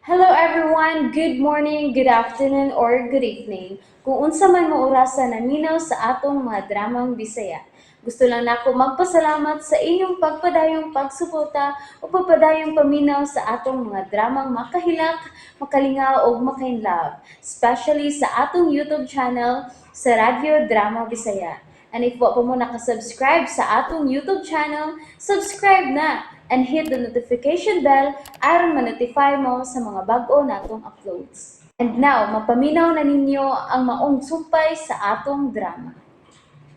Hello everyone! Good morning, good afternoon, or good evening. Kung unsa man mo orasa naminaw sa atong mga dramang Bisaya. Gusto lang nako magpasalamat sa inyong pagpadayong pagsuporta o pagpadayong paminaw sa atong mga dramang makahilak, makalingaw ug makainlove, especially sa atong YouTube channel sa Radyo Drama Bisaya. And if wa pa mo nakasubscribe sa atong YouTube channel, subscribe na and hit the notification bell aron ma-notify mo sa mga bag-o natong uploads. And now, mapaminaw na ninyo ang maong sumpay sa atong drama.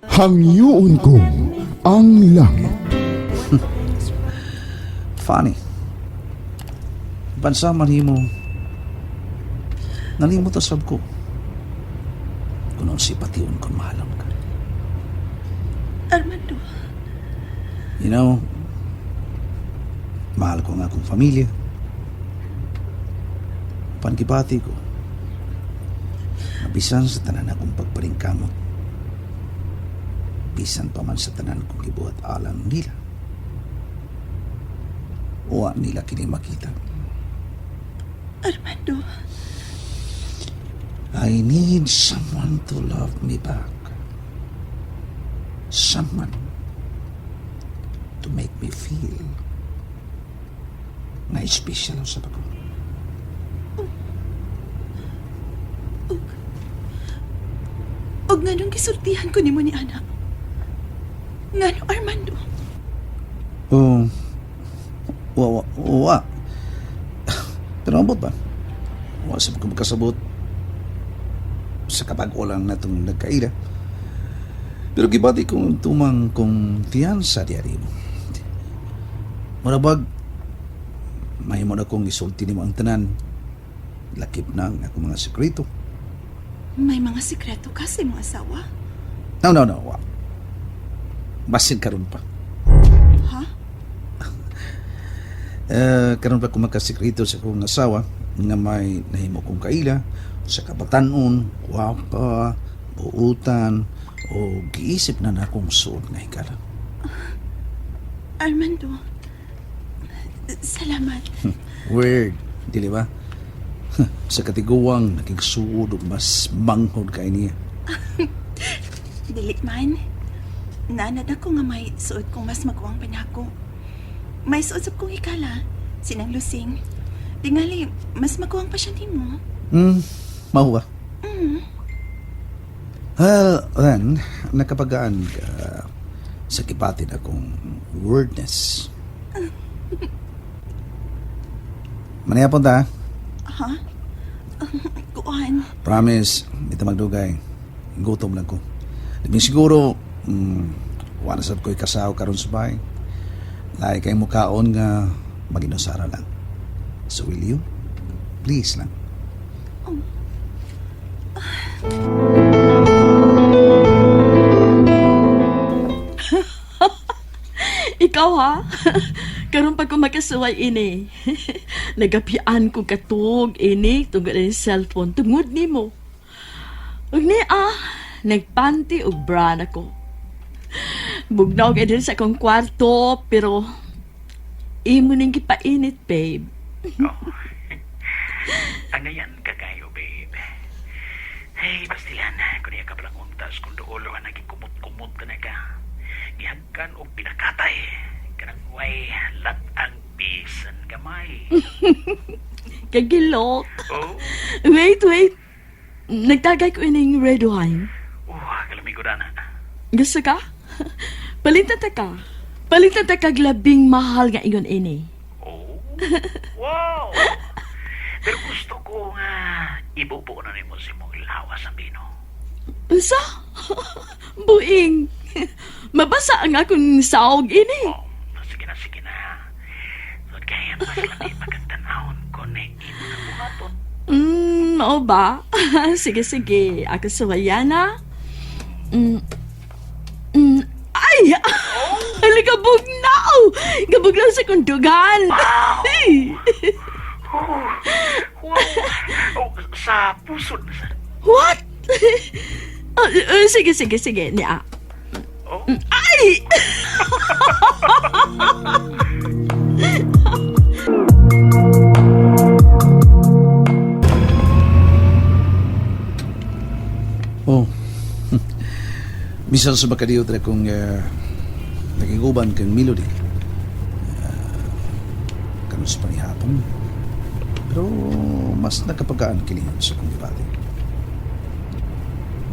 Hangyoon ko ang langit. Funny. Bansa man himo. Nalimot sab ko. Kung si pation kung mahalam ka. Armando, Mahal ko ang akong pamilya. Gibati ko. Mabisan sa tanan akong pagparingkamot. Bisan pa man sa tanan kong gibuhat alang nila. Wa nila kini makita. Armando, I need someone to love me back. Someone to make me feel na special sa ko. Og nganong gisultihan ko nimo ni ana? Ngano, Armando? Oh, wa, wa, wa. Pero ambot ba? Wa sa ko makasabot sa kabag-o lang natong nagkaila. Pero gibati kong tumang kumpiyansa diya mo. Mura bag, mahimo na kong isulti nimo ang tanan. Lakip na ang akong mga sekreto. May mga sikreto ka sa imong asawa? No, wa. Basin karon pa. Ha? Eh, karon pa ko makasekreto sa akong asawa nga may nahimo kong kaila sa kabatanon, gwapa, buutan, o giisip na na akong suod nga higala. Armando, salamat. Weird, dili ba? Sa katiguang nakigsuod og mas manghod kay niya. Dili man. Naanad ako nga may suod kong mas maguwang pa nako. May suod sab kong higala, sinang Lusing. Tingali, mas maguwang pa siya nimo. Mao ba? Well, then, nakapagaan ka sa kipatin akong weirdness. Manayapon ta. Ha? Kuan. Promise, di ta magdugay. Gutom lang ko. Di siguro, wala sab ko'y kasaw karon sa bahay. Lahi kay mukaon nga maginusara lang. So will you? Please lang. Oh. Ikaw ha? Karon pag ko makasuway ini. Nagapian ko katug ini tungod ang cellphone tungod nimo. Ug ni ah, nagpanty ug bra na ko. Bugnaw kay din sa akong kwarto pero imo ning gipainit, babe. Oh. Angayan ka kayo, babe. Hey, pastilan, kung iya ka palang untas, kung duolo ka naging kumot-kumot ka na ka. Gihagkan og pinakatay. Kanang way, lat ang bisan gamay. Kagilok. Oh, Wait, wait. Nagtagay ko ining red wine. Oh, kalami ko na. Gusto ka? Palitan ta ka. Palitan ta kag labing mahal nga ingon ini. Oh, wow! Pero gusto ko nga ibubuo na nimo sa imong lawas ang bino. Unsa? Buing. Mabasa ang akong saog ini. Oh, sige na, sige na. So, kaya mas lami pagkagtanahon ko na imo na buhaton. Mao ba? Sige, sige. Ako suwayan na. Ay! Oh. Halika, bugnaw! Gabugnaw sa kundugan. Wow! Ay! Oh, wow! Oh, sa pusod na sa. What? Oh, sige, sige, sige. Niya. Oh. Ay! Bisan sa makadiyot ra kung nakiguban kang Melody. Karon sa panihapon. Pero mas nakapagaan kini sa kong gibati.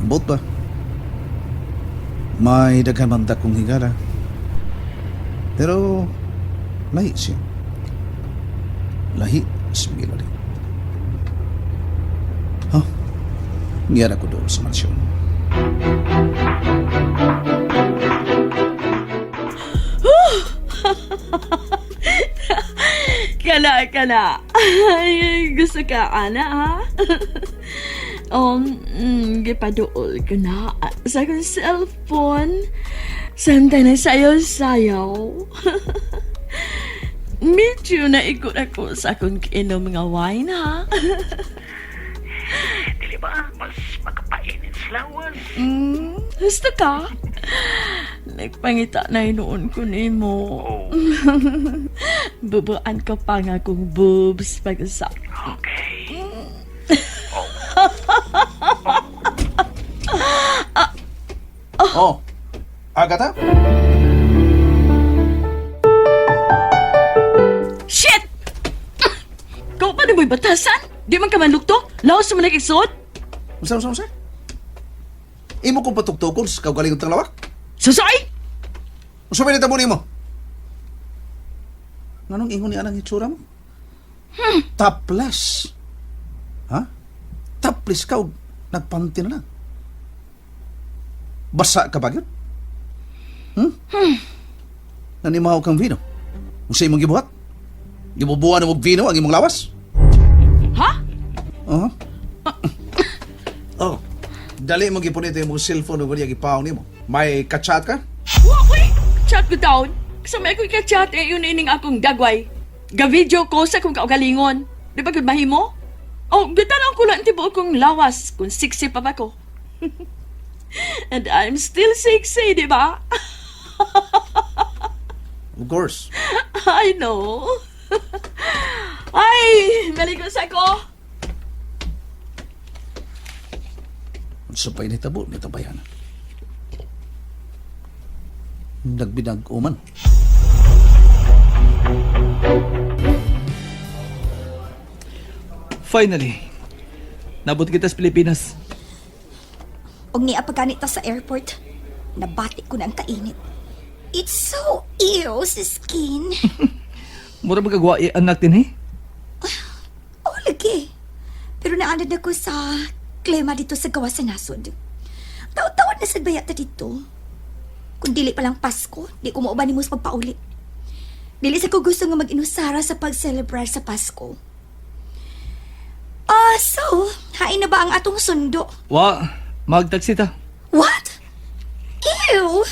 Ambot ba? May daghan man ta kong higala. Pero lahi siya. Lahi si Melody. Ha? Huh? Ngiyara ko doon sa mansyon. Kala, kala. Ay, gusto ka, ana, ha? Gipaduol ko na sa akong cellphone. Samtang na sayaw-sayaw. Medyo naikot ako sa akong inom nga wine, ha? Dili ba? Mas makapainit sa lawas. Gusto ka? Nagpangita na noon ko nimo. Oh, Bubuan ko pa nga kong boobs pag-usap. okay. Oh, Agata? Shit! Kau pa na mo'y batasan? Di man ka manluktok? Laos mo nag-isuot? Unsa, unsa, unsa? Imo kong patugtugkon sa kaugalingong tanglawak? Susay! Unsa may nitabo nimo? Nganong ingon ni anang itsura mo? Topless. Ha? Topless ka og nagpanty na lang. Basa ka ba gyud? Nanimaw kang vino. Unsa imong gibuhat? Gibubuan mo og vino ang imong lawas? Ha? Uh-huh. Oh. Dali mo gipunit imong cellphone ug unya gipaong nimo. May kachat ka? Wa, uy! Chat ko down. Sa may ako'y ka-chat, eh, yun ining akong gagway. Ga-video ko sa akong kaugalingon. Di ba gud mahimo? Oh, gitan ko lang tibuok kong lawas kung sexy pa ba ko. And I'm still sexy, di ba? Of course. I know. Ay, maligo sa ko. Unsa pa'y nitabo nitabayan. Nagbinag uman. Finally, nabot kita sa Pilipinas. Og niya pagganit ta sa airport, nabati ko na ang kainit. It's so ew sa skin. Mura magagawa anak din eh. Oh, lagi. Pero naanad ako sa klema dito sa gawa sa nasod. Taw-tawad na sad baya ta dito. Kung dili pa lang Pasko, di ko mauban nimo sa pagpauli. Dili sa ko gusto nga mag-inusara sa pag-celebrar sa Pasko. Ah, so, hain na ba ang atong sundo? Wa, magtaksi ta. What? Ew!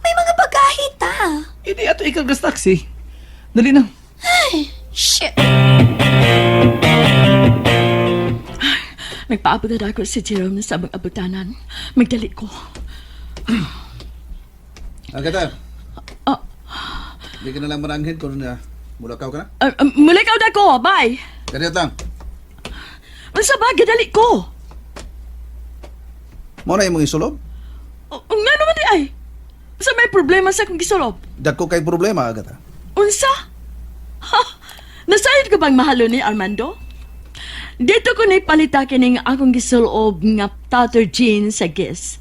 May mga bagahe ta. Hindi ato ikagas taxi. Dali na. Shit! Nagpaabot na ako si Jerome sa among abutanan. Magdali ko. Agata. Ah. Di ka na lang maranghin kung na mulakaw ka na. Muli ka na ko, bye! Kadiyot lang. Unsa ba, gadali ko? Mo na imong isulob. O, nga naman di ay. Unsa may problema sa akong gisulob? Dagko kay problema, Agata. Unsa? Ha? Nasayod ka bang mahalo ni Armando? Dito ko naipalita kining akong gisulob nga tattered jeans sa Guess.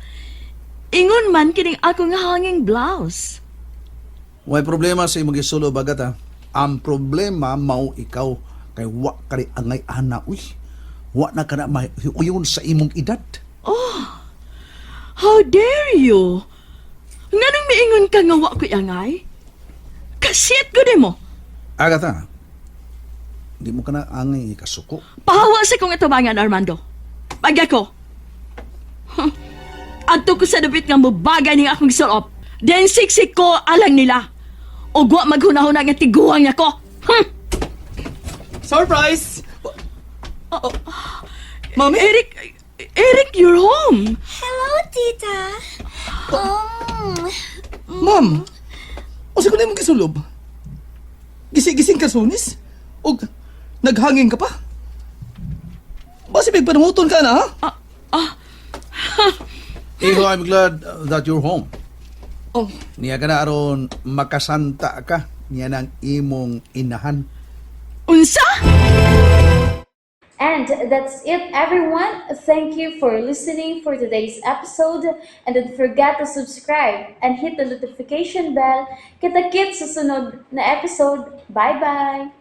Ingon man kining akong hanging blouse. Way problema sa imong gisulob, Agata. Ang problema mao ikaw kay wa ka ri angay ana uy. Wa na ka na mahiuyon sa imong edad. How dare you? Nganong miingon ka nga wa ko'y angay? Kasit ko mo. Agata. Di mo ka na angay ikasuko. Pahawa sa kong atubangan, Armando. Pagya ko. Huh. Adto ko sa dapit nga mubagay ning akong gisulob. Then siksik ko alang nila. O wa maghunahuna nga tiguang niya ko. Surprise! Oh. Mami? Eric, Eric, you're home. Hello, tita. Ma'am! O sa ko na imong gisulob? Gising-gising ka sunis? O naghangin ka pa? Basi may panunguton ka na ha? Iho, I'm glad that you're home. Oh, Niya ka na aron makasanta ka. Niya ng imong inahan. Unsa? And that's it, everyone. Thank you for listening for today's episode. And don't forget to subscribe and hit the notification bell. Kita-kits sa sunod na episode. Bye-bye!